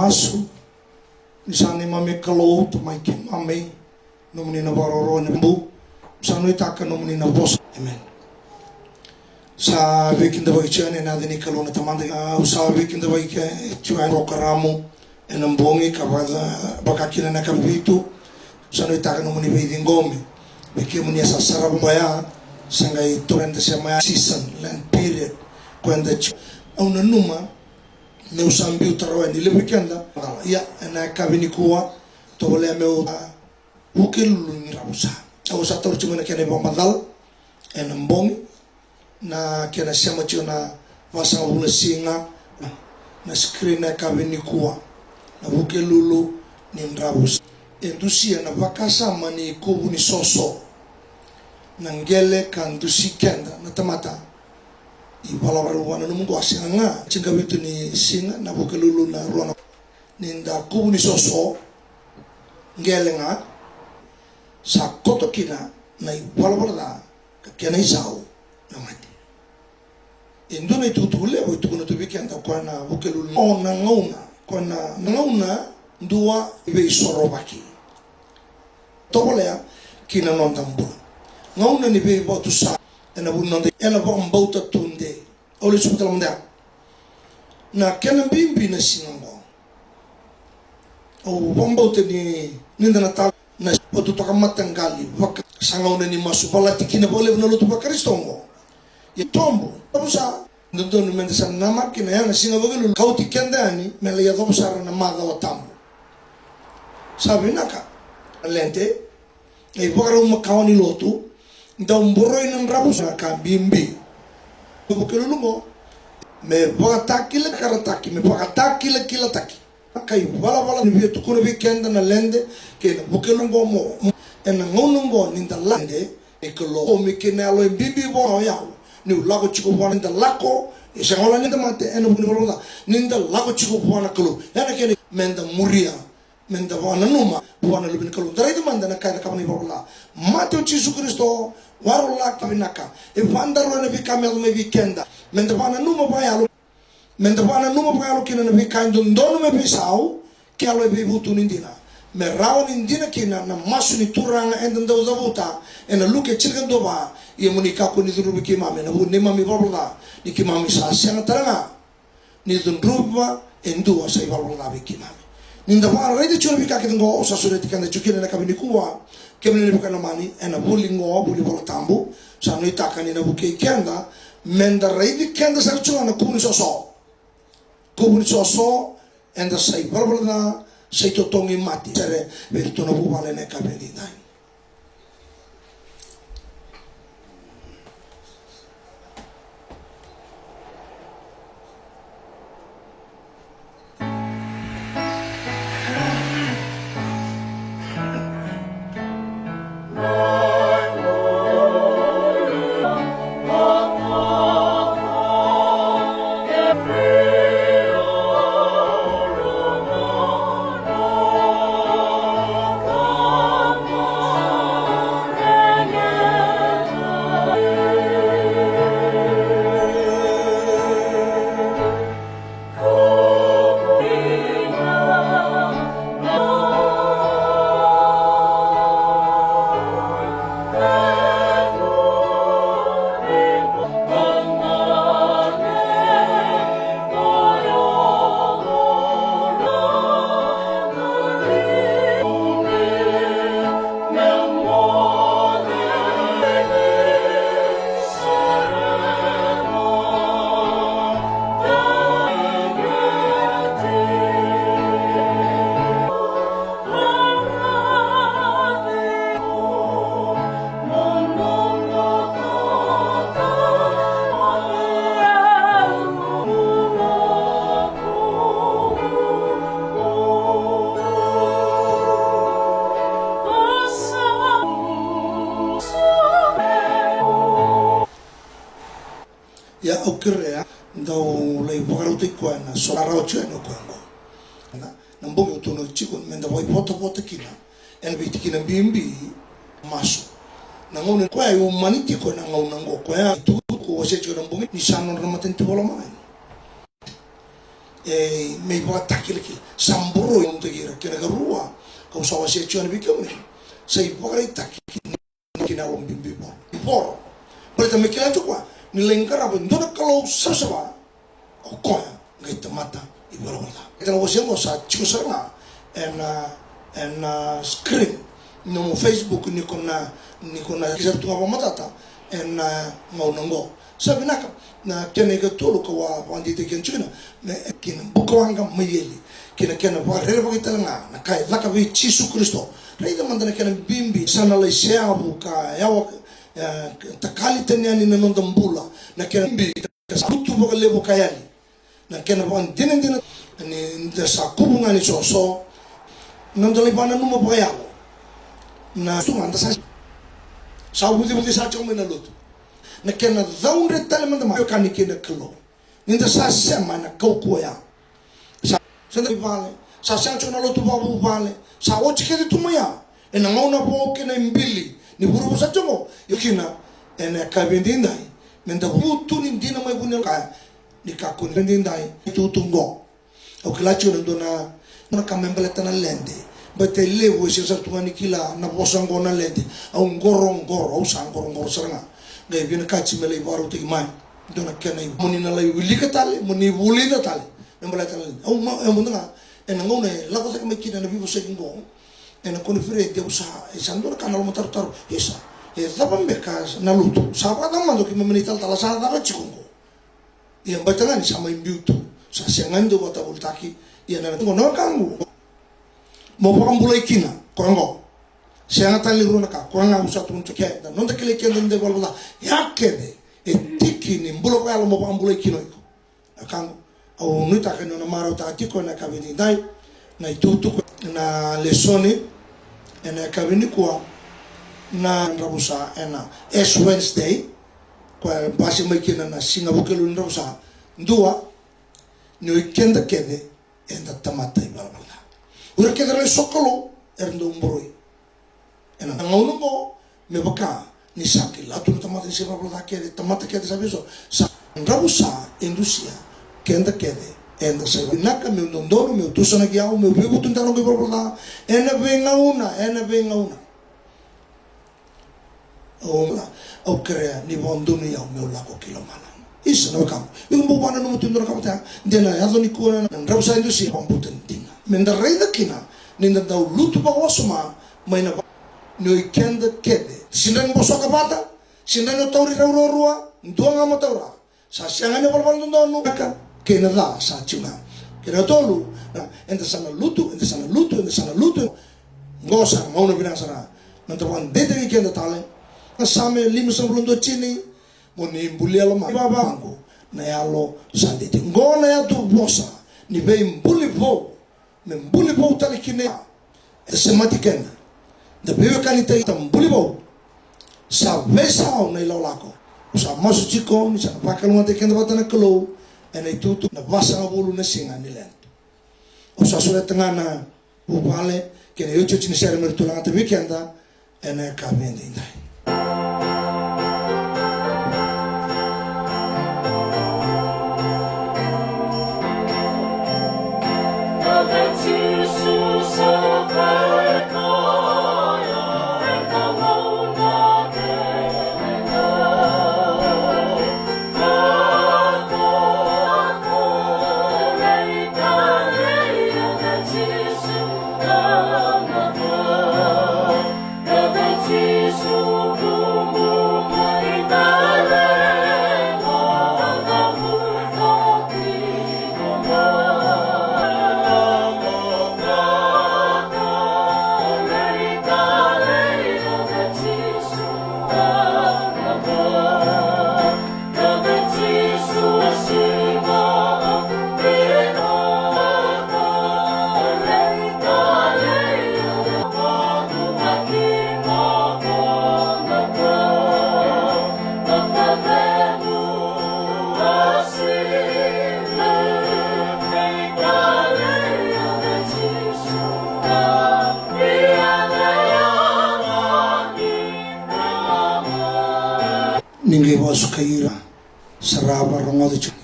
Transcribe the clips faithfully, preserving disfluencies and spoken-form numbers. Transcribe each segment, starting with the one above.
Masu. Ni sa neimami Kalou, Tamai keimami, nomuni na vakaroro ni bu, sa nuitaka nomuni na vosa. Amen. Sa veikidavaki tiko yani ena yaca ni Kalou na Tamada. Au sa veikidavaki tiko yani porokaramu ena bogi ka vaka, vaka kina na ka vitu. Sa nuitaka nomuni veiciqomi vei kemuni a sa sarava mai ya, sa qai toreda se mai ya season, Lent period, ko eda tiko. Au nanuma meu sa biuta rawa yani levu vei keda. Ia, ena yakavi nikua, tovolea meu, a, Vukelulu ni Dravusa. Au sa taura tiko mai na kena ivakamacala ena bogi, na kena sema tiko na vasagavulu na siga, na screen na yakavi nikua, na Vukelulu ni Dravusa. E dusia na vakasama ni kuvu ni soso, na qele ka dusi keda na tamata. Ivalavala vua na nomu qo a sega ga, tinikavitu ni siga na Vukelulu na rua na, ni da kuvu ni soso, qele ga, sa koto kina na ivalavala ca ka kena isau na mate. E dua na itukutuku levu e tukuna tu vei keda, koya na Vukelulu, o na gauna, koya na gauna dua ni veisorovaki. Tovolea ki na noda bula. Gauna ni veivakatusa ena vu ni noda, ena vakabauta tudei. Au lesu tale mada. Na kena bibi na siga oqo. Au vakabauta ni, ni da na tala na vatu toka mataqali, vaka sa gauna ni masu, valati kina vakalevu na lotu vaKarisito oqo. Ia tobu, tobu sa dodonu meda sa namaki kina ya na siga Vukelulu, kauti keda yani me lai yacova sara na macawa tabu. Sa vinaka na Lente, na ivakarau makawa ni lotu, dau boroi na Dravusa, ka bibi. Vukelulu oqo me vakatakilakarataki, me vakatakilakilataki. Ka ivalavala ni via tukuna vei keda na Lente kei na Vukelulu oqo mo, ena gauna oqo ni da lade, ni Kalou, omi kei na yalo e bibi vua o yau. Niu lako tiko vua, ni da lako, e sega wale ni da mate ena vuku ni valavala ca, ni da lako tiko vua na Kalou. Ena kena meda muria, meda vakananuma vua na Luve ni Kalou. Da raica mada na ka e cakava na ivalavala ca. Mate o Jisu Karisito, warolaki vinaka. E vakadaru ena veika me yaco mai vei keda. Meda vakananuma vakayalo. Meda vakananuma vakayalo kina na veika e dodonu me veisau, ke yalo e veivutuni dina. Me rawa ni dina kina na masu ni Turaga eda dau cavuta ena Luke tinikadua va, ia mo ni kakua ni cudruvi keimami ena vuku ni neimami valavala ca, ni keimami sa sega tale ga ni cudruva e dua sa ivalavala ca vei keimami. Ni da vakaraica tiko na veika kece oqo, au sa sureti keda tiko kina ena yakavi nikua, kemuni na veiwekani lomani, ena vuli oqo, vuli Vola Tabu, sa nuitaka ni na vukei keda, meda raici keda sara tiko na kuvu ni soso. Kuvu ni soso, eda sa ivalavala ca, sa itotogi mate, sere, vei iratou na vuvale ena yakavi edaidai. Ia au kerea dau lai vakarautaki koya na so rawa tiko yani o koya oqo. Na, na bogi au tukuna tiko meda vakaivotavota kina ena veitikina bibi, masu. Na gauna koya e umani tiko ena gauna oqo, koya e tukutuku wasea tiko na bogi ni sa nodra na matanitu vakalomalagi. E, me ivakatakilakila. Sa boroi na noda ira kena karua. Kau sa wasea tiko yani vei kemuni. Sa ivakaraitaki kina yalo bibi voro. Voro. Baleta me kila tiko koya ni lai qarava e dua na Kalou savasava. O koya qai tamata ivalavala ca. Kena wase qo sa tiko sara ga ena, ena screen ni nomu Facebook ni ko na, ni ko na kisa tu ga vakamatata ena gauna qo. Sa vinaka. Na kena ikatolu kau a vakadeitaki kina tiko kina, me kina buka waqa mai eli, kina kena vakarerevaki tale ga na ka e caka vei Jisu Karisito. Raica mada na kena bibi, sa na lai seavu ka yawa, e, takali tani yani na noda bula, na kena bibi, ka sa lutu vakalevu ka yali. Na kena vakadinadina ni da sa kuvu ga ni soso, na noda lai vakananuma vakayalo. Na tu ga da sa, sa vucivuci sa tiko mai na lotu. Na kena caudre tale mada mai, ka ni kei na Kalou. Ni da sa sema ena kaukauwa ya. Sa, sa da i vale, sa sega tiko na lotu vakavuvale, sa oti kece tu mai ya. Ena gauna vou kei na ibili ni vuravura sa tiko, io kina, ena yakavi edaidai, me da vutu ni dina mai vuniyalo kaya, ni kakua ni edaidai, itutu qo. Au kila tiko na dua na, na ka me baleta na lede. Baleta e levu e sega sara tu ga ni kila na vosa qo na lede. Au qoroqoro, au sa qoroqoro sara ga. Qai vinakati me lai vakarautaki mai. Dua na kena i, mo ni na lai wilika tale, mo ni vulica tale. Me baleta na lede. Au ma, e muda ga, ena gauna e lako cake mai kina na veivosaki qo. Ena koniferedi au sa, e sa dua na ka na lomatarotaro. Isa, e cava beka na lotu. Sa vakacamada o keimami na italatala sa caka tiko qo. Ia baleta ga ni sa mai biu tu, sa sega ni dau vakatavulitaki, ia na, na wekaqu. Mo vakabulai kina, koya qo. Sega tale ni rua na ka, koya ga au sa tukuna tiko keda, noda kilai keda ni da ivalavala ca, ya kece, e tiki ni bula vakayalo mo vakabulai kina o iko. Na wekaqu, au nuitaka ni o na marautaka tiko ena yakavi edaidai, na itukutuku, na lesoni, ena yakavi nikua, na dravusa, ena Ash Wednesday, koya e basi mai kina na siga Vukelulu ni dravusa. Dua, ni o ikeda kece eda tamata ivalavala ca. O ira kece era lai sokalou era dau boroi. Ena gauna oqo me vaka ni sa kila tu na tamata ni sa ivalavala ca kece, tamata kece sa veiso. Sa dravusa e dusia keda kece eda sa ivalavala ca. Vinaka meu dodonu, meu tusanaki au, meu veivutuni tale noqu ivalavala ca ena veigauna, ena veigauna. Au, au kerea ni vakadonui au meu lako ki lomalagi. Isa na wekaqu. Iko bau vakananuma tu e dua na ka vata ya. De na yaco nikua na dravusa e dusia, vakabauta dina. Me da raica kina ni da dau lutu vakawasoma mai na va-, ni o ikeda kece. Sega ni bosoka vata, sega ni o tauri rau ruarua, dua ga mo taura. Sa sega ni valavala dodonu, ka kei na ca sa tiko ga. Kei na tolu, na, eda sa na lutu, eda sa na lutu, eda sa na lutu. Qo sa gauna vinaka sara. Na da vakadeitaki keda tale. Na Same limasagavulu dua tini, mo ni bulia loma vavaqu. Na yalo sa deitaki. Qo na yatu vosa ni veibuli vou. Me buli vou tale kina. E semati keda. Da veiwekani tale, da buli vou. Sa veisau na ilakolako. Au sa masu tiko ni sa na vakalougatataki keda vata na Kalou ena itutu na vasagavulu na siga ni Lent. Au sa sureta ga na vuvale kei na iotioti ni sere me ratou lagata vei keda. Ena yakavi edaidai. Ni qai vakasukai ira, sarava, rogoca tiko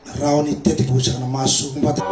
na rawa ni tekivu saka na masu. Vata